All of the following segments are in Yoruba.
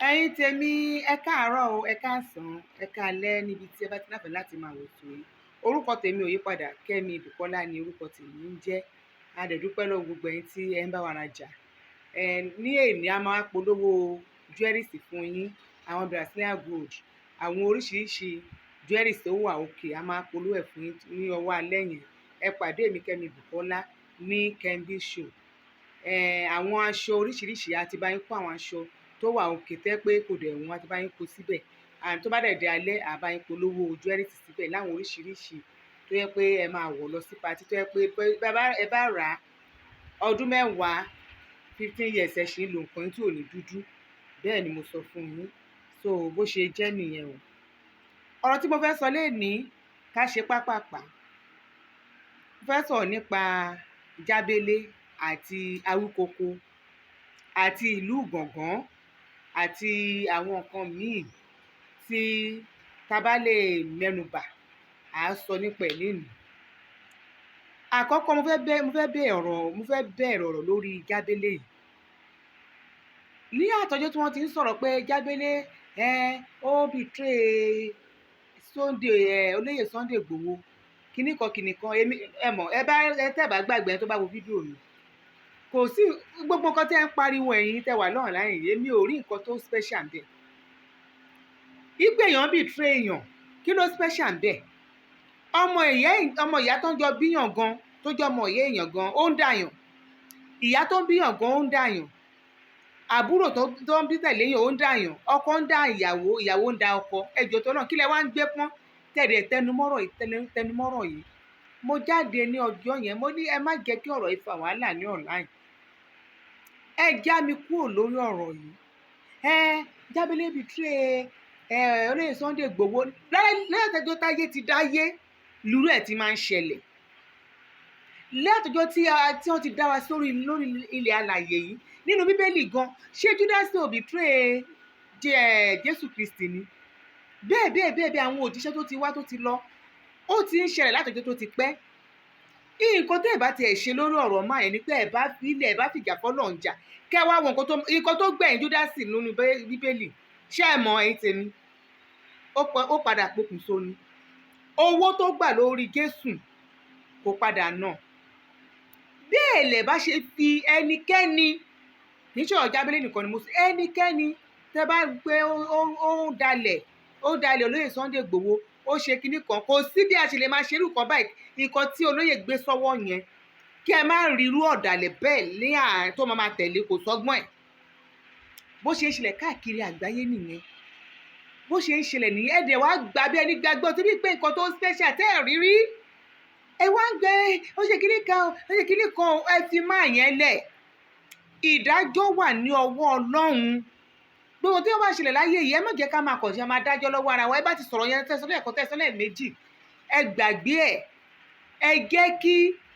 Ẹ̀yin tèmi, ẹ káàárọ̀ o, ẹ káàsán, ẹ káalẹ́ níbi tí ẹ bá ti láǹfààní láti máa wò ètò yìí. Orúkọ tèmi ò yípadà, Kẹ́mi Bùkọ́lá ni orúkọ tèmi ń jẹ́. A dẹ̀ dúpẹ́ lọ́wọ́ gbogbo ẹ̀yin tí ẹ ń bá wa rajà. Ẹ ní èní, a máa polówó jewelries fún yín, àwọn Brazilian gold, àwọn oríṣiríṣi jewelries tó wà òkè, a máa polówó ẹ̀ fún yín ní ọwọ́ alẹ́ yẹn. Ẹ pàdé mi, Kẹ́mi Bùkọ́lá, ní Kembi Show. Ẹ àwọn aṣọ oríṣiríṣi, a ti bá yín kó àwọn aṣọ tó wà òkè tẹ́ pé kò dẹ̀ wọ́n, a ti bá yín kó síbẹ̀. And tó bá dẹ̀ dé alẹ́, à bá yín polówó jewelries síbẹ̀ láwọn oríṣiríṣi tó yẹ pé ẹ máa wọ̀ lọ sí party, tó yẹ pé ẹ bá rà á ọdún 10, 15 years, ẹ ṣì ń lo nǹkan tí ò ní dúdú. Bẹ́ẹ̀ ni mo sọ fún yín. So bó ṣe jẹ́ nìyẹn o. Ọ̀rọ̀ tí mo fẹ́ sọ lénìí, ká ṣe pápápá. Mo fẹ́ sọ̀rọ̀ nípa Jábélé àti Awíkoko àti ìlú Ìgàngán àti àwọn nǹkan míì tí tá bá lè mẹ́nubà, à á sọ nípa ẹ̀ lénìí. Àkọ́kọ́, mo fẹ́ bẹ̀rẹ̀ ọ̀rọ̀ lórí Jábélé yìí. Ní àtọjọ́ tí wọ́n ti ń sọ̀rọ̀ pé Jábélé ó betray Sunday, olóyè Sunday Igboho, kíní kan kíní kan. Èmi ẹ mọ̀, ẹ bá ẹ tẹ́ bá gbàgbé, ẹ tó bá wo fídíò mi, kò sí gbogbo nǹkan tí ẹ ń pariwo. Ẹ̀yin tẹ́ wà lọ́hùn láyìn, èmi ò rí nǹkan tó special ńbẹ̀. Ìpè èèyàn betray èèyàn, kí ló special ńbẹ̀? Ọmọ ìyá tó ń jọ bíyàn gan, tó jọ ọmọ ìyá èèyàn gan, ó ń dàyàn. Ìyá tó ń bíyàn gan, ó ń dàyàn. Àbúrò tó ń bí tẹ̀lé yàn, ó ń dàyàn. Ọkọ ń dá ìyàwó, ìyàwó ń da ọkọ. Ẹjọ́ tó náà, kí lẹ wá ń gbé pọ́n tẹ̀lé tẹnumọ́rọ̀ yìí, tẹnumọ́rọ̀ yìí? Mo jáde ní ọjọ́ yẹn, mo ní ẹ má jẹ́ kí ọ̀rọ̀ yìí fa wàhálà ní online. Ẹ já mi kúrò lórí ọ̀rọ̀ yìí. Ẹ Jábélé betray ẹ olóyè Sunday Igboho. Lẹ́yìn táyé ti dáyé lúrú ẹ̀ ti máa ń ṣẹlẹ̀. Látọjọ́ tí wọ́n ti dá wa sórí lórí ilẹ̀ alàyè yìí, nínú Bíbélì gan, ṣé Judas ò betray Jésù Kristi ni? Bẹ́ẹ̀ bẹ́ẹ̀ bẹ́ẹ̀ bẹ́ẹ̀, àwọn òjíṣẹ́ tó ti wá, tó ti lọ, ó ti ń ṣẹlẹ̀ látọjọ́ tó ti pẹ́. Nǹkan tẹ́ ẹ̀ bá tiẹ̀ ṣe lórí ọ̀rọ̀ máa yẹn ni pé ẹ̀ bá filẹ̀, ẹ̀ bá fìjà fọ́lọ̀ ń jà, kẹ́ wá wo nǹkan tó gbẹ̀yìn Júdásì nínú Bíbélì. Ṣé ẹ mọ̀, ẹ̀yin tèmi? Ó padà pokùnso ni. Owó tó gbà lórí Jésù kò padà nà. Bẹ́ẹ̀ lẹ̀ bá ṣe fi ẹnikẹ́ni, kì í ṣe ọ̀rọ̀ Jábélé nìkan ni mo sọ, ẹnikẹ́ni tẹ́ bá gbé ó dalẹ̀ olóyè Sunday Igboho, ó ṣe kinní kan, kò sí bí a ṣe lè máa ṣerú kan báyìí. Nǹkan tí olóyè gbé sọ́wọ́ yẹn, kí ẹ má rí irú ọ̀dàlẹ̀ bẹ́ẹ̀ ní àárín tó máa tẹ̀lé, kò sọ́gbọ́n ẹ̀. Bó ṣe ń ṣẹlẹ̀ káàkiri àgbáyé nìyẹn, bó ṣe ń ṣẹlẹ̀ nìyẹn. Ẹ̀dẹ̀ wá gbà bí ẹni gbàgbọ́ tí bí pé nǹkan tó special tẹ́ ẹ̀ rí rí, ẹ wá ń gbé ó ṣe kinní kan, ó ṣe kinní kan. Ẹ fi máa yẹn lẹ̀, ìdájọ́ wà ní ọwọ́ Ọlọ́run. Gbogbo tí wọ́n bá ṣẹlẹ̀ láyé yìí, ẹ má jẹ́ ká máa kàn sí máa dájọ́ lọ́wọ́ ara wa. Ẹ bá ti sọ̀rọ̀ yẹn, tẹ́sán lẹ́ẹ̀kan, tẹ́sán lẹ́ẹ̀mejì, ẹ gbàgbé ẹ̀. Ẹ jẹ́ kí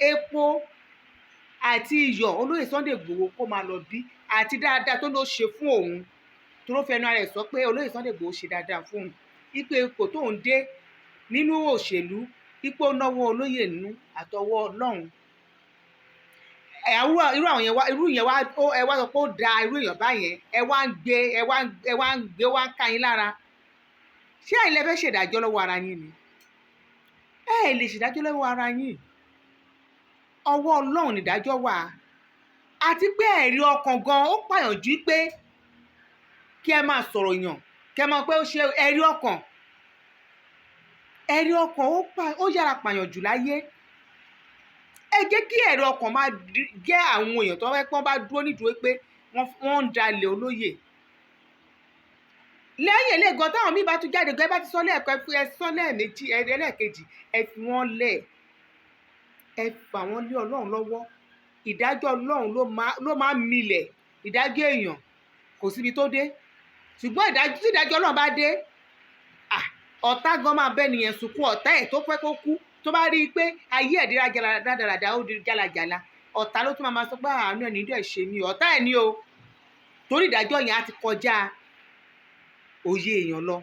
epo àti iyọ̀ olóyè Sunday Igboho kó máa lọ bí àti dáadáa tó ló ṣe fún òun, tó ló fẹnu ara ẹ̀ sọ pé olóyè Sunday Igboho ṣe dáadáa fún òun, ipe ipò tóun dé nínú òṣèlú, ipò náwó olóyè nínú àtọwọ́ Ọlọ́run. Irú àwọn yẹn wá, irú yẹn wá, ẹ wá sọ pé ó da irú èèyàn báyẹn, ẹ wá ń gbé, wá ń ká yín lára. Ṣé ẹ̀yin lẹ fẹ́ ṣèdájọ́ lọ́wọ́ ara yín ni? Ẹ lè ṣèdájọ́ lọ́wọ́ ara yín. Ọwọ́ Ọlọ́run nìdájọ́ wà. Àti pé ẹ̀rí ọkàn gan ó pààyàn jù pé kí ẹ máa sọ̀rọ̀ yàn, kí ẹ máa pé ó ṣe. Ẹ̀rí ọkàn, ẹ̀rí ọkàn ó yára pààyàn jù láyé. Ẹ jẹ́ kí ẹ̀rí ọkàn máa jẹ́ àwọn èèyàn tó wọ́n bá dúró nídùú pé wọ́n ń dalẹ̀ olóyè. Lẹ́yìn eléyìí gan, táwọn míì bá tún jáde gan, ẹ bá ti sọ lẹ́ẹ̀kan, ẹ sọ lẹ́ẹ̀mejì, ẹlẹ́ẹ̀kejì, ẹ fi wọ́n lẹ̀, ẹ fà wọ́n lé Ọlọ́run lọ́wọ́. Ìdájọ́ Ọlọ́run ló máa ń milẹ̀. Ìdájọ́ èèyàn kò síbi tó dé, ṣùgbọ́n ìdájọ́ tí ìdájọ́ Ọlọ́run bá dé, ọ̀tá gan máa bẹ́ nìyẹn sunkún. Ọ̀tá ẹ̀ tó fẹ́ kó kú, tó bá rí i pé ayé ẹ̀ dira rádaràda, ó di jálajàla, ọ̀tá ló tún máa sọ pé àánú ẹ̀ nídìí ẹ̀ ṣe mí. Ọ̀tá ẹ̀ ní o, torí ìdájọ́ yẹn á ti kọjá òye èèyàn lọ.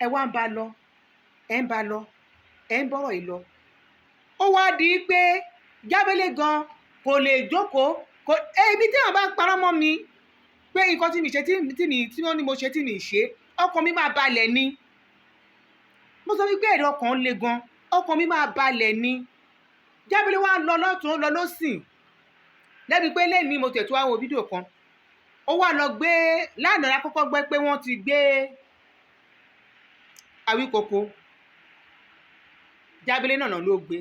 Ẹ wá ń bá lọ, ẹ ń bá lọ, ẹ ń bọ́rọ̀ yìí lọ. Ó wá di pé Jábélé gan kò lè jókòó kò ebi tí wọn bá parọ́ mọ́ mi. Pé nǹkan tí mi ṣe, tí mi tí wọ́n ní mo ṣe tí mi ṣe, ọkàn mi máa balẹ̀ ni. Mo sọ wípé ẹ̀rọ ọkàn le gan, ọkàn mi máa balẹ̀ ni. Jábílì wá lọ lọ́tún, lọ lọ́sìn lẹ́bi pé lẹ́ni mo tẹ̀ tó wá wo fídíò kan, ó wá lọ gbé lánàá. La kọ́kọ́ gbọ́ pé wọ́n ti gbé Awíkoko. Jábílì náà ló gbé.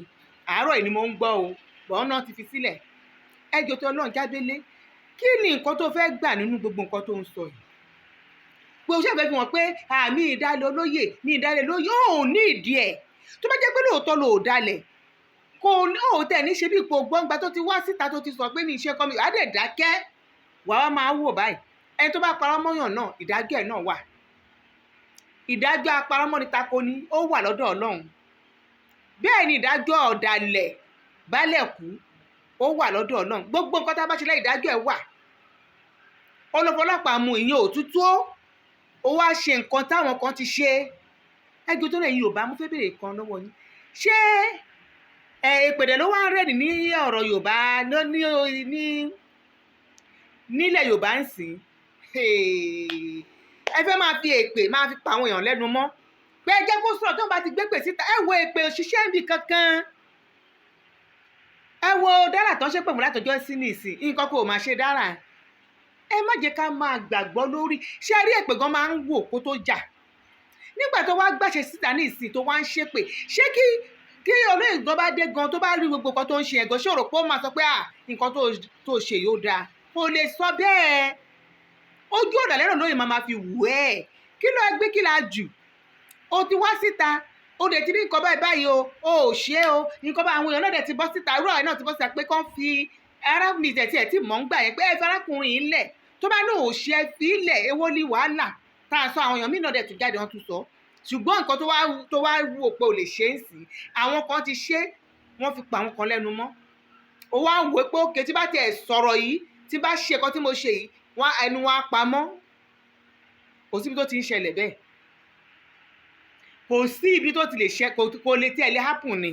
Àárọ̀ yìí ni mo ń gbọ́ o, bọ́ọ̀ náà ti fi sílẹ̀. Ẹjọ́ tó Ọlọ́run, Jábílì, kí ni nǹkan tó fẹ́ gbà nínú gbogbo nǹkan tó ń sọ yìí? Pé o ṣàfẹ́ fi hàn pé àmì ìdálẹ̀ olóyè ní ìdálẹ̀ olóyè ó ní ìdí ẹ̀. Tó bá jẹ́ pé lóòótọ́ ló dalẹ̀, kò ó tẹ̀ ní ṣe bí ipò gbọ́ngbà tó ti wá síta tó ti sọ pé ní iṣẹ́ kọ́mi, á dẹ̀ dákẹ́, wàá wá máa wò báyìí. Ẹni tó bá parọ́ mọ́yàn náà, ìdájọ́ ẹ̀ náà wà. Ìdájọ́ aparọ́mọ́ni tako ni ó wà lọ́dọ̀ Ọlọ́run. Bẹ́ẹ̀ ni ìdájọ́ ọ̀dàlẹ̀ balẹ̀ kú, ó wà lọ́dọ̀ Ọlọ́run. Gbogbo nǹkan tá a bá ṣe lẹ́yìn, ìdájọ́ ẹ̀ wà. Ọlọ́pàá mú ìyẹn òtútù, ó wá ṣe nǹkan táwọn kan ti ṣe. Ẹgbẹ́ tó lẹ́yìn Yorùbá, mo fẹ́ béèrè kan lọ́wọ́ yín. Ṣé ẹ èpèdè ló wá ń rẹ́rìn ní ọ̀rọ̀ Yorùbá ní nílẹ̀ Yorùbá ń sìn? Ẹ fẹ́ máa fi èpè máa fi pa àwọn èèyàn lẹ́nu mọ́ pé ẹ jẹ́ kó sọ̀rọ̀. Tó ń bá ti gbé pè síta, ẹ wo èpè òṣìṣẹ́ níbi kankan. Ẹ wo dára tó ń ṣépè fún látọjọ́ sí nìsín, nǹkan kò máa ṣe dára. Ẹ má jẹ́ ká máa gbàgbọ́ lórí. Ṣé ẹ rí, èpè gan máa ń wò kó tó jà. Nígbà tó wá gbàṣẹ síta ní ìsìn tó wá ń ṣépè, ṣé kí olóyè gan bá dé gan, tó bá rí gbogbo nǹkan tó ń ṣe ẹ̀gàn, ṣé o rò pé ó máa sọ pé à nǹkan tó ṣe yóò dáa? Kò lè sọ bẹ́ẹ̀. Ojú ọ̀dà lẹ́rọ̀ lóye máa fi wù ẹ́. Kí ló gbé, kí la jù? O ti wá síta, o dẹ̀ ti ní nǹkan báyìí báyìí o, o ò ṣe é o. Nǹkan bá àwọn èèyàn náà dẹ̀ ti bọ́ síta, irú àwọn náà ti bọ́ síta pé kán fi arákùnrin tẹ̀ tí ẹ̀ tí mọ̀ ń gbà yẹn pé ẹ fi arákùnrin yìí lẹ̀. Tó bá ní ò ṣe, fi lẹ̀. Èwo ni wàhálà tá a sọ? Àwọn èèyàn míì náà dẹ̀ tún jáde, wọ́n tún sọ. Ṣùgbọ́n nǹkan tó wá wò pé ò lè ṣe é sí, àwọn kan ti ṣe, wọ́n fi pa àwọn kan lẹ́nu mọ́. Ó wá ń wò pé òkè tí bá tiẹ̀ sọ̀rọ̀ yìí, tí bá ṣe nǹkan tí mo ṣe yìí, wọ́n ẹnu wọn á pamọ́. Kò síbi tó ti ń ṣẹlẹ̀ bẹ́ẹ̀, kò sí ibi tó ti lè ṣe, kò lè tiẹ̀ lè happen ni.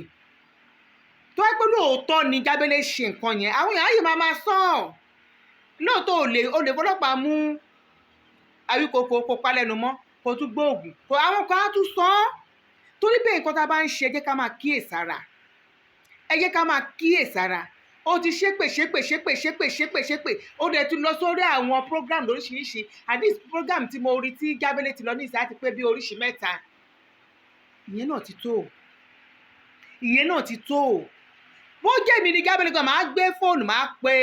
Tó wá pé lóòótọ́ ni Jábélé ṣe nǹkan yẹn, àwọn èèyàn á yìí máa sàn. Lóòótọ́ ò lè fọlọ́pàá mú Awíkoko, kó pa lẹ́nu mọ́, kó tún gbóògùn kó àwọn kan á tún sọ ọ́. Torí bẹ́ẹ̀, nǹkan tá a bá ń ṣe, ẹ jẹ́ ká máa kíyèsára, ẹ jẹ́ ká máa kíyèsára. Ó ti ṣépè, ṣépè, ṣépè, ṣépè, ṣépè, ṣépè. Ó dẹ̀ tún lọ sórí àwọn program lóríṣiríṣi. At least program tí mo rí tí Jábélé ti lọ ní ìsá ti pé bí oríṣi mẹ́ta. Ìyẹn náà ti tó, ìyẹn náà ti tó. Bó jẹ́ mi ni Jábélé gan, máa gbé fóònù, máa pe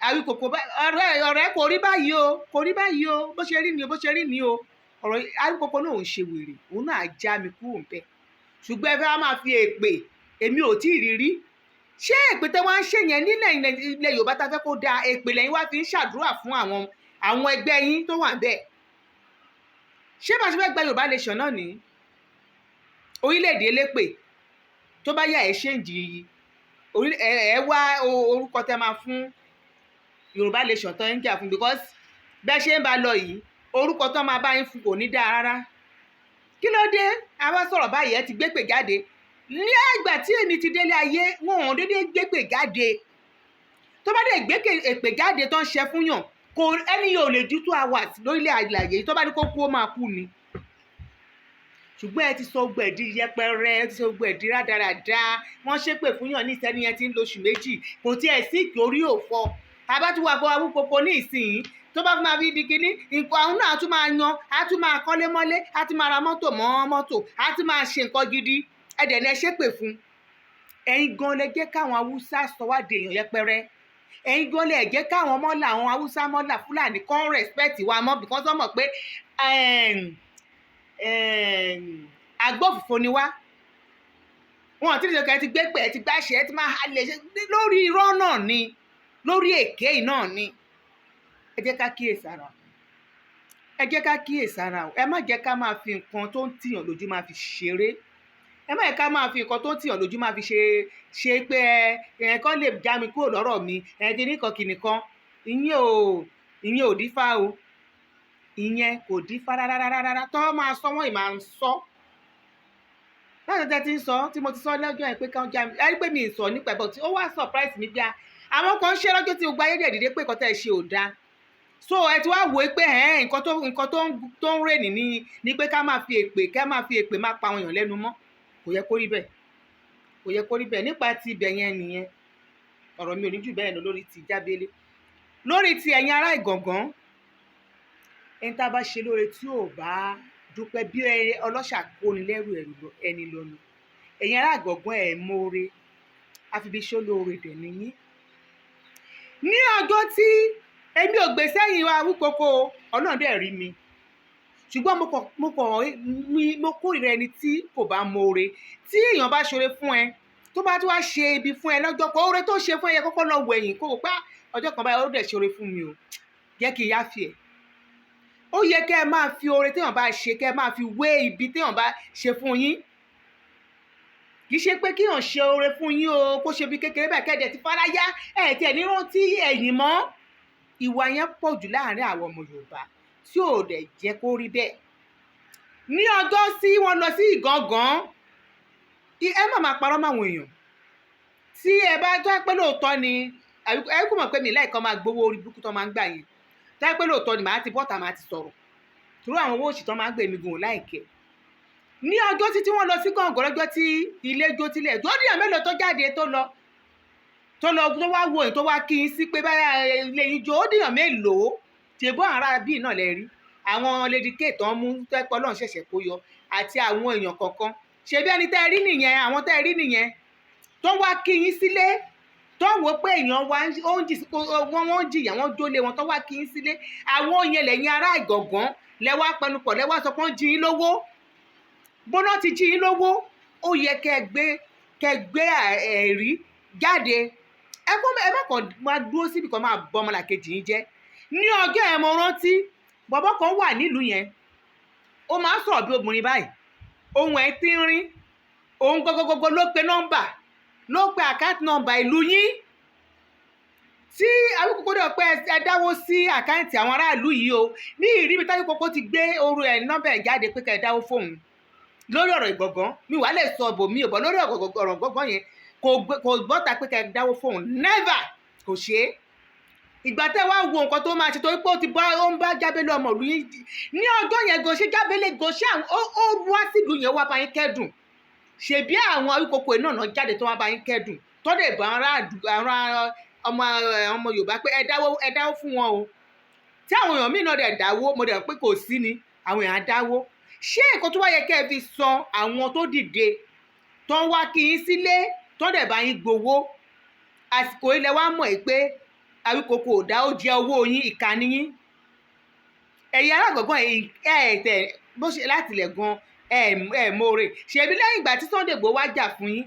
Awíkòkò: "Ọ̀rẹ́, ọ̀rẹ́, kò rí báyìí o, kò rí báyìí o, bó ṣe rí ni o, bó ṣe rí ni o." Ọ̀rọ̀ Awíkòkò náà ò ń ṣe wèrè, òun náà já mi kúrò ńbẹ̀. Ṣùgbọ́n ẹ fẹ́ máa fi èpè, èmi ò tí ì rí rí. Ṣé èpè tẹ́ wá ń ṣe yẹn nílẹ̀ ilẹ̀ Yorùbá tá a fẹ́ kó dáa, èpè lẹ́yìn wá fi ń ṣàdúrà fún àwọn ẹgbẹ́ yín tó wà bẹ́ẹ̀? Ṣé bá ṣe fẹ́ gba Yorùbá nation náà ní orílẹ̀-èdè elépè? Tó bá yà, ẹ̀ ṣéǹjì ẹ wá orúkọ tẹ́ máa fún Yorùbá nation tó ń jà fún, because bẹ́ẹ̀ ṣe ń bá lọ yìí, orúkọ tó máa bá yín fún kò ní dáa rárá. Kí ló dé? Àwa sọ̀rọ̀ báyìí, ẹ ti gbépè jáde. Ní ìgbà tí èmi ti délé ayé, wọn ò dédé gbépè jáde. Tó bá dé gbé èpè jáde tó ń ṣe fún yàn, kò ẹni yóò lè ju 2 hours lórílẹ̀ àlàyé. Tó bá ní kó kú, ó máa kú ni. Ṣùgbọ́n ẹ ti sọ gbogbo ẹ̀ di yẹpẹrẹ, ẹ ti sọ gbogbo ẹ̀ di rádaràda. Wọ́n ṣépè fún yàn ní ìsẹ́ni yẹn ti ń lo oṣù 2, kò tiẹ̀ sí ìkórí òfò. Abátúwà gbọ́ Awíkoko ní ìsìn, tó bá máa fi di kinní nǹkan, àwọn náà á tún máa yan, á tún máa kọ́lé mọ́lé, á tún máa ra mọ́tò mọ́ mọ́tò, á tún máa ṣe nǹkan gidi. Ẹ dẹ̀ ní ẹ ṣépè fún. Ẹ̀yin gan lẹ jẹ́ káwọn Haúsá sọ wá di èèyàn yẹpẹrẹ. Ẹ̀yin gan lẹ jẹ́ káwọn mọ́là, àwọn Haúsá, mọ́là Fúlàní kàn respect wa mọ́, because wọ́n mọ̀ pé agbófinfo ni wá. Wọn àti ìṣèkà ẹ ti gbé pé ẹ ti gbáṣẹ, ẹ ti máa halẹ̀ ṣe lórí irọ́ náà ni, lórí èké yìí náà ni. Ẹ jẹ́ ká kíyèsára, ẹ jẹ́ ká kíyèsára o. Ẹ má jẹ́ ká máa fi nǹkan tó ń tìyàn lójú máa fi ṣeré. Ẹ má jẹ́ ká máa fi nǹkan tó ń tìyàn lójú máa fi ṣe ṣe pé ẹ kán lè já mi kúrò lọ́rọ̀ mi, ẹ kìíní kan kìíní kan. Ìyẹn ò dífá o, ìyẹn kò dífá rárá. Tó máa sọ wọ́n ì máa ń sọ láti tẹ́ ti ń sọ tí mo ti sọ lọ́jọ́ yẹn pé káwọn já mi. Ẹ rí pé mi ì sọ nípa ẹ̀ bọ̀ tí ó wá surprise mi bí i àwọn kan ṣe lọ́jọ́ tí gbogbo ayé dẹ̀ dìde pé nǹkan tẹ́ ẹ ṣe ò dáa. So ẹ ti wá wò ó pé nǹkan tó ń rèní ní pé ká máa fi èpè máa pa àwọn èèyàn lẹ́nu mọ́. Kò yẹ kó rí bẹ́ẹ̀, kò yẹ kó rí bẹ́ẹ̀. Nípa ti ibẹ̀ yẹn nìyẹn. Ọ̀rọ̀ mi ò ní jù bẹ́ẹ̀ lọ lórí ti Jábélé. Lórí ti ẹ̀yin ará Ìgàngán, ẹni tá a bá ṣe lóore tí ò bá dúpẹ́, bí ọlọ́ṣà kóni lẹ́rù ẹni lọ ni. Ẹ̀yin ará Ìgàngán, ẹ̀ mọ́re, àfibiṣólóore dẹ̀ nìyí. Ní ọjọ́ tí èmi ò gbé sẹ́yìn wa Awíkoko, Ọlọ́run dẹ̀ rí mi, ṣùgbọ́n mo kàn mi mo kórìíra ẹni tí kò bá mọ̀ọ́re. Tí èèyàn bá ṣoore fún ẹ, tó bá tún wá ṣe ibi fún ẹ lọ́jọ́ kan, oore tó ṣe fún ẹ yẹ kọ́kọ́ lọ wẹ̀yìn kó o pa ọjọ́ kan báyìí, ó dẹ̀ ṣoore fún mi o, jẹ́ kí n yáfì ẹ̀. Ó yẹ kẹ́ ẹ máa fi oore téèyàn bá ṣe, kẹ́ ẹ máa fi wé ibi téèyàn bá ṣe fún yín. Kì í ṣe pé kíyàn ṣe oore fún yín o, kó ṣe bí kékeré báyìí, kẹ́ẹ̀dẹ̀ ti fáráyá ẹ̀ tí ẹ̀ ní rántí ẹ̀yìn mọ́. Ìwà yẹn pọ̀ jù láàrin àwọn ọmọ Yorùbá tí ò dẹ̀ jẹ́ kó rí bẹ́ẹ̀. Ní ọjọ́ tí wọ́n lọ sí Ìgàngán, ẹ má máa parọ́ máwọn èèyàn. Tí ẹ bá tó ẹ pé lóòótọ́ ni, ẹ kò mọ̀ pé mi láìka máa gbowó orí burúkú tó máa ń gbà yẹn. Tó ẹ pé lóòótọ́ ni, màá ti bọ́ta, màá ti sọ̀rọ̀ torí àwọn owó òṣì tó máa ń gbé mi gùn láìkẹ́. Ní ọjọ́ tí wọ́n lọ sí Gàngán, lọ́jọ́ tí ilé jó tilẹ̀ jó, díẹ̀ mélòó tó jáde, tó lọ tó wá wo èyí tó wá kí n sí pé báyà ilé yín jó, ó dìyàn mélòó? Tèbó ará bíi náà lẹ rí àwọn Lady K tó ń mú tẹ́pọ̀ Ọlọ́run ṣẹ̀ṣẹ̀ kó yọ àti àwọn èèyàn kọ̀ọ̀kan. Ṣebí ẹni tẹ́ ẹ rí nìyẹn, àwọn tẹ́ ẹ rí nìyẹn tó wá kí yín sílé, tó ń wò pé èèyàn wa ó ń jì, wọ́n ń jìyà, wọ́n jólé wọn, tó wá kí yín sílé. Àwọn yẹn lẹ́yìn ará Ìgàngán lẹ́wọ́ panupọ̀, lẹ́wọ́ sọ pé wọ́n jí yín lówó. Bóná ti jí yín lówó, ó yẹ kẹ́ gbé ẹ̀rí jáde. Ẹ kó ẹ má kàn máa dúró síbi kan máa bọ ọmọlàkejì yín jẹ́. Ní ọjọ́ ẹ̀, mo rántí bọ̀bọ́ kan wà nílùú yẹn, ó máa ń sọ̀rọ̀ bí obìnrin báyìí, ohun ẹ̀ tí ń rín òun gbogbogbò, ló pe nọ́mbà, ló pe account number ìlú yín tí Awíkókó dẹ̀ pé ẹ dáwó sí account àwọn aráàlú yìí o. Ní ìríbi táwíkókó ti gbé oru ẹ̀ nọ́mbà ẹ̀ jáde pé ká ẹ dáwó fóun lórí ọ̀rọ̀ Ìgàngán, mi wàá lè sọ bòmí ò bọ̀ lórí ọ̀rọ̀ Ìgàngán yẹn, kò gbọ́ta pé ká ẹ dáwó fóun. Never, kò ṣe é. Ìgbà tẹ́ wá wo nǹkan tó máa ṣe, torí pé ó ti bá ó ń bá Jábélé ọmọ ìlú yín ní ọjọ́ yẹn gan, ṣé Jábélé gan, ṣé ó wá sílùú yẹn wá bá yín kẹ́dùn? Ṣèbí àwọn Awíkókó náà náà jáde tó wá bá yín kẹ́dùn, tọ́dẹ̀ ìbọn ará ọmọ Yorùbá pé ẹ dáwó, ẹ dáwó fún wọn o. Tí àwọn èèyàn míì náà dẹ̀ dáwó, mo dẹ̀ pé kò sí ni àwọn èèyàn á dáwó. Ṣé nǹkan tó wá yẹ kẹ́ ẹ fi san àwọn tó dìde tó ń wá kí yín sílé, tó dẹ̀ bá yín gbowó? Àsìkò ilẹ̀ wa mọ̀ ẹ́ pé Awíkókó ò dá, ó jẹ owó yín. Ìkànnì yín, ẹ̀yin alágbọ̀ngàn ẹ̀ tẹ̀ bó ṣe láti ilẹ̀ gan ẹ̀ mọ́re. Ṣèbí lẹ́yìn ìgbà tí Sunday Igboho wá jà fún yín,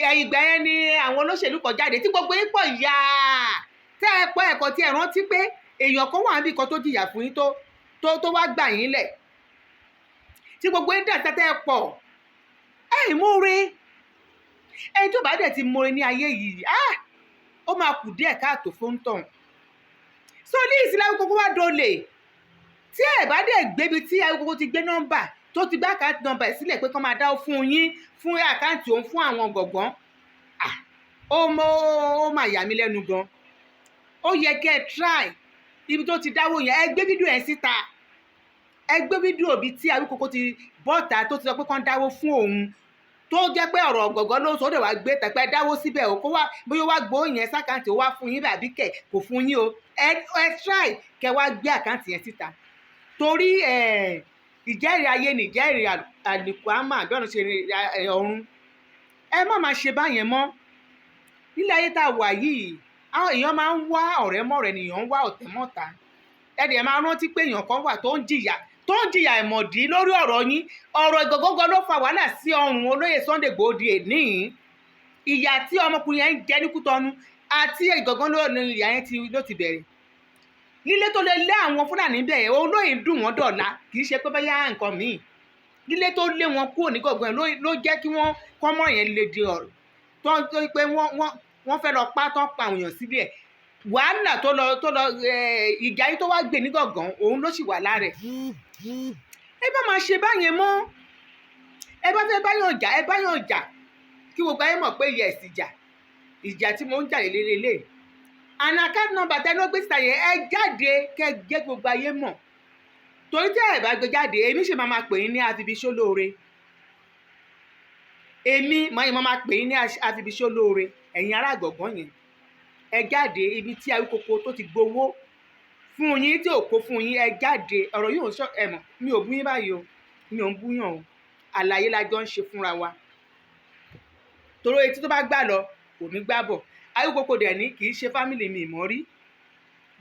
ẹ̀yìn ìgbà yẹn ni àwọn olóṣèlú kan jáde tí gbogbo yín pọ̀ yáa, tẹ́ ẹ pọ̀ ẹ̀kọ́ tí ẹ rántí pé èèyàn kan wà níbi kan tó jìyà fún yín, tó wá gbà yín lẹ̀, tí gbogbo yín dà tẹ́tẹ́ pọ̀. Ẹ̀ mọ́re, ẹni tó bá dẹ̀ ti mọ́re ní ayé yìí, ah, ó máa kù díẹ̀ káàtó fún tàn. So ní ìsìlẹ̀ Awíkókó wá dolè. Tí ẹ bá dẹ̀ gbébi tí Awíkókó ti gbé nọ́mbà, tó ti gbé account number ẹ̀ sílẹ̀ pé kán máa dáwó fún yín fún account òun fún àwọn gbọ̀ngbọ̀n, ah, ó mọ ó máa yà mí lẹ́nu gan. Ó yẹ kẹ́ ẹ try ibi tó ti dáwó yẹn. Ẹ gbé fídíò ẹ̀ síta, ẹ gbé fídíò bíi tí Awíkókó ti bọ́ta tó ti sọ pé kán dáwó fún òun, tó jẹ́ pé ọ̀rọ̀ ọ̀gọ̀gọ̀ ló ń sọ, ó dẹ̀ wá gbé tẹ̀pẹ́ dáwó síbẹ̀ o. Kó wá bóyá wá gbowó yẹn sí account, ó wá fún yín bàbí kẹ̀ kò fún yín o. Ẹ try kẹ wá gbé account yẹn síta, torí ìjẹ́rìí ayé ni ìjẹ́rìí àlùkùámà bí ọ̀nà ṣe ọ̀run. Ẹ má máa ṣe báyẹn mọ́. Nílé ayé tá a wà yìí, àwọn èèyàn máa ń wá ọ̀rẹ́ mọ̀rẹ́ nìyàn ń wá ọ̀tẹ̀ mọ́ta. Ẹ dẹ̀ máa rántí pé èèyàn kan wà tó ń jìyà ìmọ̀dí lórí ọ̀rọ̀ yín. Ọ̀rọ̀ ìgọ̀gọ́gọ́ ló fa wàhálà sí ọrùn olóyè Sunday Igboho di èní. Ìyà tí ọmọkùnrin yẹn ń jẹ ní Kútọ́nù àti Ìgàngán ló ní ìyà yẹn ti ló ti bẹ̀rẹ̀. Lílé tó lè lé àwọn Fúlàní bẹ̀, olóyè dùn wọ́n dọ̀la. Kì í ṣe pé báyà nǹkan míì, lílé tó lé wọn kúrò ní Gàngán yẹn ló jẹ́ kí wọ́n kọ́mọ́ yẹn lè di ọ̀rọ̀ tó ń tó pé wọ́n fẹ́ lọ pa tán, pa àwọn èèyàn síbẹ̀. Wàhálà tó lọ ìjà yìí tó wá gbé ní Gàngán, òun ló sì wà lára ẹ̀. Ẹ bá máa ṣe báyẹn mọ́. Ẹ bá fẹ́ báyàn jà, ẹ báyàn jà kí gbogbo ayé mọ̀ pé yes, ìjà tí mo ń jà lélẹ́lẹ́lẹ́. And account number tẹ́ ló gbé síta yẹn, ẹ jáde kẹ́ jẹ́ gbogbo ayé mọ̀, torí tẹ́ ẹ bá gbé jáde, èmi ṣe máa pè yín ní afibiṣólóore. Èmi máa pè yín ní afibiṣólóore. Ẹ̀yin ará Ìgàngán yẹn, ẹ jáde. Ibi tí Awíkoko tó ti gbowó fún yín, tí ò kó fún yín, ẹ jáde. Ọ̀rọ̀ yìí ò ń sọ ẹ mọ̀, mi ò bú yín báyìí o, mi ò ń búyàn o. Àlàyé la jọ ń ṣe fúnra wa, torí etí tó bá gbà lọ kò ní gbà bọ̀. Awíkoko dẹ̀ ní kì í ṣe family mi ìmọ̀ rí,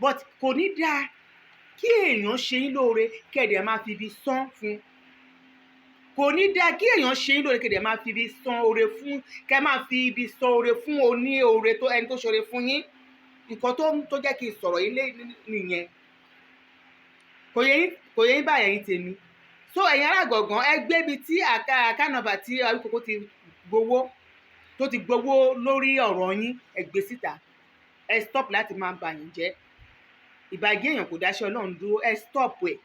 but kò ní dáa kí èèyàn ṣe yín lóore kẹ̀dẹ̀ máa fi ibi sán fún. Kò ní dáa kí èèyàn ṣe yín lóore kẹ̀dẹ̀ máa fi ibi san oore fún, kẹ́ máa fi ibi san oore fún oní oore tó ẹni tó ṣoore fún yín. Nǹkan tó jẹ́ kí n sọ̀rọ̀ yín lé nìyẹn. Kò yẹ yín, kò yẹ yín báyẹn yín tèmi. So ẹ̀yin ará Ìgàngán, ẹ gbé ibi tí account number tí Awíkoko ti gbowó, tó ti gbowó lórí ọ̀rọ̀ yín, ẹ gbé síta. Ẹ stop láti máa bà yín jẹ́. Ìbàjẹ́ èèyàn kò dáṣẹ́ Ọlọ́run dúró. Ẹ stop ẹ̀.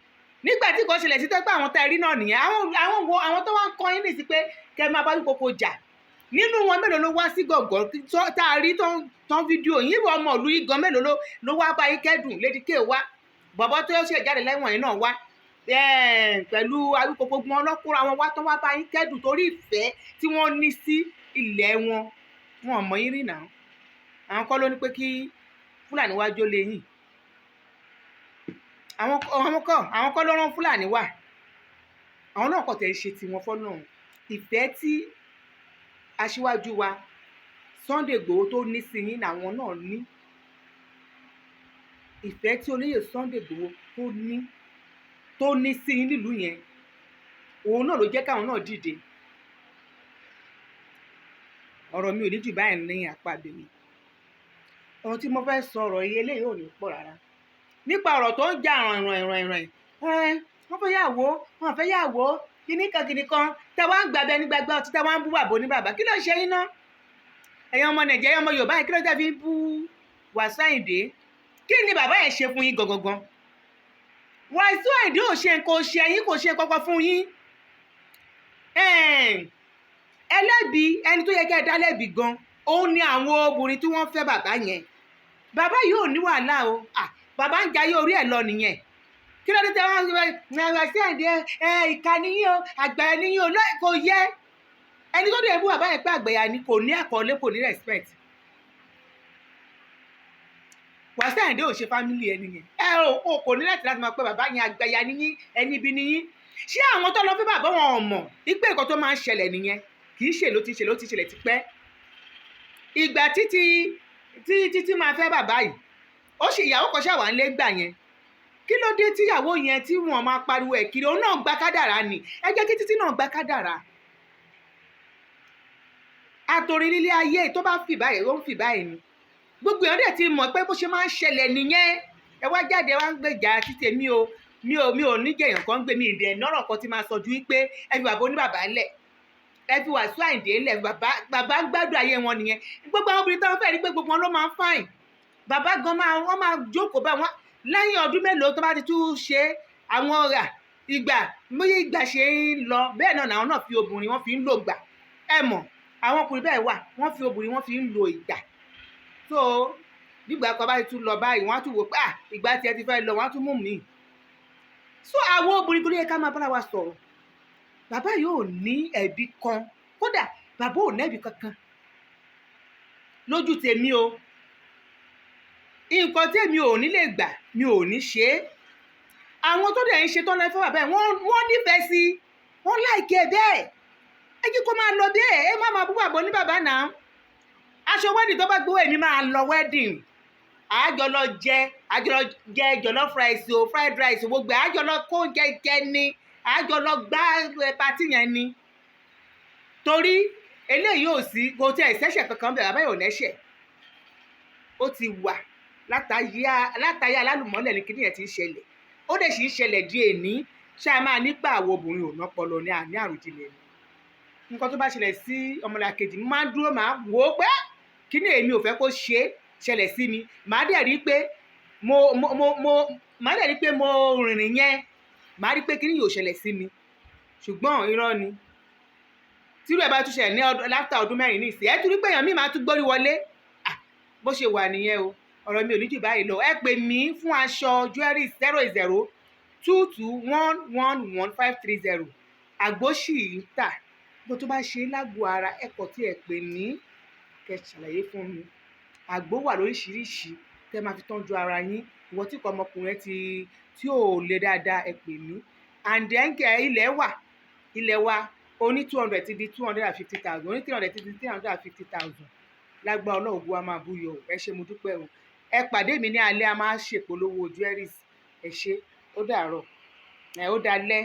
Nígbà tí kò ṣẹlẹ̀ sí tẹ́gbẹ́ àwọn tá ẹ rí náà nìyẹn, àwọn wo, àwọn tó wá ń kọ́ yín nìsí pé kẹ́ ẹ máa bá Awíkoko jà, nínú wọn, mélòó ló wá sí gọ̀gọ̀ tá a rí tán fídíò yín? Ìwọ ọmọ ìlú yìí gan, mélòó ló wá bá yín kẹ́dùn? Lady K wá, bọ̀bọ̀ tó ṣe jáde lẹ́wọ̀n yìí náà wá pẹ̀lú Awíkoko gbọ́n ọlọ́kùnrin àwọn wá tán wá bá yín kẹ́dùn torí ìfẹ́ tí wọ́n ní sí ilẹ̀ wọn. Wọn ò mọ̀ yín rí náà. Àwọn kọ́ ló ní pé kí Fúlàní wá jólé yín. Àwọn kọ́ ló rán Fúlàní wá. Àwọn náà kọ̀ tẹ̀ ń ṣe tiwọn fọ́nà. Ìfẹ́ tí aṣíwájú wa Sunday Igboho tó ní sí yín làwọn náà ní. Ìfẹ́ tí olóyè Sunday Igboho tó ní sí yín nílùú yẹn, òun náà ló jẹ́ káwọn náà dìde. Ọ̀rọ̀ mi ò ní jù báyìí ní apá abẹ́mi. Ọ̀rọ̀ tí mo fẹ́ sọ, ọ̀rọ̀ yìí, eléyìí ò ní pọ̀ rárá, nípa ọ̀rọ̀ tó ń jà ràn ràn ràn ràn ẹ́. Wọ́n fẹ́ yàwó, wọ́n fẹ́ yàwó, kíní kan kíní kan, tẹ́ wá ń gbàgbé ní gbàgbé ọtí, tẹ́ wá ń bú bàbá ní bàbá. Kí ló ń ṣe yín ná, ẹ̀yin ọmọ Nàìjíríà, ọmọ Yorùbá yìí? Kí ló tẹ́ fi ń bú Wàsíù Àyìndé? Kí ni bàbá yẹn ṣe fún yín gangan? Wàsíù Àyìndé ò ṣe nǹkan, ṣe ẹ̀yin kò ṣe kankan fún yín. Ẹlẹ́bi, ẹni tó yẹ kẹ́ ẹ dá lẹ́bi gan, òun ni àwọn obìnrin tí wọ́n fẹ́ bàbá yẹn. Bàbá yìí ò ní wàhálà o. Bàbá ń jayé orí ẹ̀ lọ nìyẹn. Kí ló dé tẹ wọ́n Wàsíù Àyìndé ẹ, ìka níyìn o, àgbà níyìn o? Kò yẹ ẹni tó dé bú bàbá yẹn pé àgbẹ̀yà ni, kò ní àkọọ́lé, kò ní respect. Wàsíù Àyìndé ò ṣe family ẹni yẹn. Ẹ ò kò ní láti máa pé bàbá yẹn àgbẹ̀yà níyìn, ẹni ibi níyìn. Ṣé àwọn tó lọ fẹ́ bàbá wọn ò mọ̀ wípé nǹkan tó máa ń ṣẹlẹ̀ nìyẹn? Kì í ṣe ló ti ṣe, ló ti ṣẹlẹ̀ tipẹ́. Ìgbà títí tí títí máa fẹ́ bàbá yìí, ó ṣe ìyàwó kan ṣàwà ńlé gbà yẹn. Kí ló dé tíyàwó yẹn tí wọ́n máa pariwo ẹ̀ kiri? Òun náà gba kádàrá ni. Ẹ jẹ́ kí títí náà gba kádàrá. Àtòrí lílé ayé tó bá fì báyìí, ó ń fì báyìí ni. Gbogbo èèyàn dẹ̀ ti mọ̀ pé bó ṣe máa ń ṣẹlẹ̀ nìyẹn. Ẹ wá jáde, wá ń gbèjà títí. Mi ò mi ò mi ò ní jẹ̀yàn kan gbé mi ìdẹ̀ nọ́rọ̀ kan tí máa sọ ju wípé ẹ fi bàbá oníbàbá lẹ̀, ẹ fi Wàsíù Àyìndé lẹ̀. Bàbá, bàbá ń gbádùn ayé wọn nìyẹn. Gbogbo àwọn obìnrin táwọn fẹ́ẹ́ rí pé gbogbo wọn ló máa ń fine. Bàbá gan máa, wọ́n máa jókòó bá wọn lẹ́yìn ọdún mélòó tó bá ti tún ṣe àwọn ọ̀rà. Ìgbà bí ìgbà ṣe ń lọ, bẹ́ẹ̀ náà làwọn náà fi obìnrin wọn fi ń lò gbà. Ẹ mọ̀ àwọn ọkùnrin bẹ́ẹ̀ wà, wọ́n fi obìnrin wọn fi ń lo ìgbà. So nígbà kan bá ti tún lọ báyìí, wọ́n á tún wò pé, ah, ìgbà tí ẹ ti fẹ́ lọ, wọ́n á tún mú mi. So àwọn obìnrin tó yẹ ká máa bára wa sọ̀rọ̀. Bàbá yóò ní ẹ̀bi kan, kódà bàbá ò nẹ́bi kankan lójú tèmi o. Nǹkan tèmi ò ní lè gbà, mi ò ní ṣe é. Àwọn tó dẹ̀ ń ṣe tán lọ fún bàbá ẹ̀, wọ́n nífẹ̀ẹ́ sí, wọ́n like ẹ̀ bẹ́ẹ̀. Ẹ jẹ́ kó máa lọ bẹ́ẹ̀. Ẹ má máa bú bàbá ní bàbá náà. Aṣọ wedding tó bá gbowó, èmi máa lọ wedding. Àjọ lọ jẹ, àjọ lọ jẹ jollof rice o, fried rice o, gbogbo ẹ̀, àjọ lọ kó oúnjẹ jẹ ni, àjọ lọ gbá party yẹn ni, torí eléyìí ò sí, kò tí ẹ̀ sẹ́sẹ̀ kankan bẹ̀rẹ̀. Bàbá yìí ò lẹ́sẹ̀. Ó ti wà látàyé alálùmọ́lẹ̀ ní kíní yẹn ti ń ṣẹlẹ̀, ó dẹ̀ sì ń ṣẹlẹ̀ di èní. Ṣé a máa nípa àwọn obìnrin ò nọ́pọlọ ní àní àròjinlẹ̀ ni? Nǹkan tó bá ṣẹlẹ̀ sí ọmọlàkejì, mo máa ń dúró, máa wò ó pé kíní èmi ò fẹ́ kó ṣe é ṣẹlẹ̀ sí mi. Màá dẹ̀ rí pé mo mo mo mo màá dẹ̀ rí pé mo rìnrìn yẹn, màá rí pé kíní yóò ṣẹlẹ̀ sí mi. Ṣùgbọ́n irọ́ ni. Tírú ẹ̀ bá tún ṣẹlẹ̀ ní ọdún láfta ọdún 4 ní ìsìn, ẹ̀ tún rí pé èèyàn míì máa tún gbórí wọlé. Ah, bó ṣe wà nìyẹn o. Ọ̀rọ̀ mi ò ní jù báyìí lọ. Ẹ pè mí fún aṣọ, jewelry, 0 0 2 2 1 1 1 5 3 0. Àgbo sì ń tà bó tó bá ṣe é lágbo ara. Ẹ kọ̀ tí ẹ pè mí kẹ́ ṣàlàyé fún mi. Àgbo wà lóríṣiríṣi tẹ́ máa fi tọ́jú ara yín. Ìwọ tí kò ọmọkùnrin ti tí ò le dáadáa, ẹ pè mí. And then kẹ ilẹ̀ wà, ilẹ̀ wa oní 200 ti di 250,000, oní 300 ti di 350,000. Lágbára Ọlọ́run, ògo wa máa búyọ o. Ẹ ṣé, mo dúpẹ́ o. Ẹ pàdé mi ní alẹ́, a máa ṣèpolówó jewelries. Ẹ ṣé, ó dàárọ̀ ẹ, ó dalẹ́.